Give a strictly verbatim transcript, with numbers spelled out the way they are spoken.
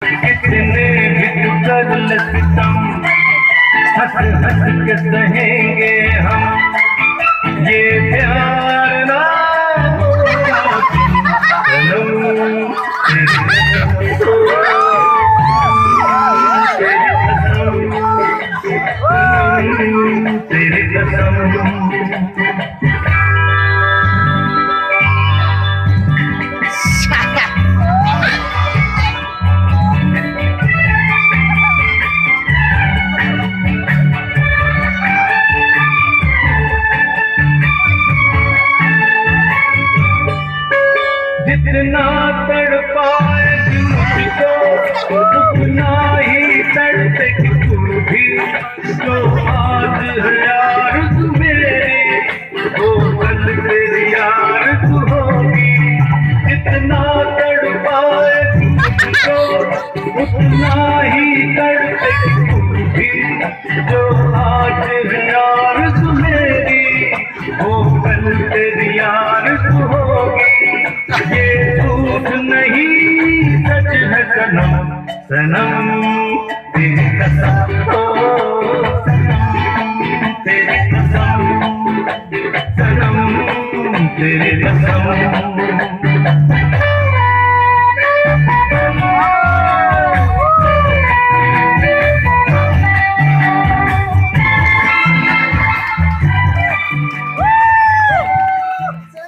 कितने भी तू कर ले सितम, हंस हंस के सहेंगे हम। ये प्यार ना होगा सनम, तेरी कसम, तेरी कसम, तेरी कसम। जितना तड़पाए दिल को, उतना ही तड़पेगी तू भी। जो आज है आरज़ू मेरी, वो कल तेरी आरज़ू होगी। जितना तड़पाए दिल को, उतना ही तड़पेगी तू भी। जो आज है आरज़ू मेरी, वो कल तेरी आरज़ू होगी। ये झूठ नहीं, सच है सनम, सनम, तेरी कसम। ओ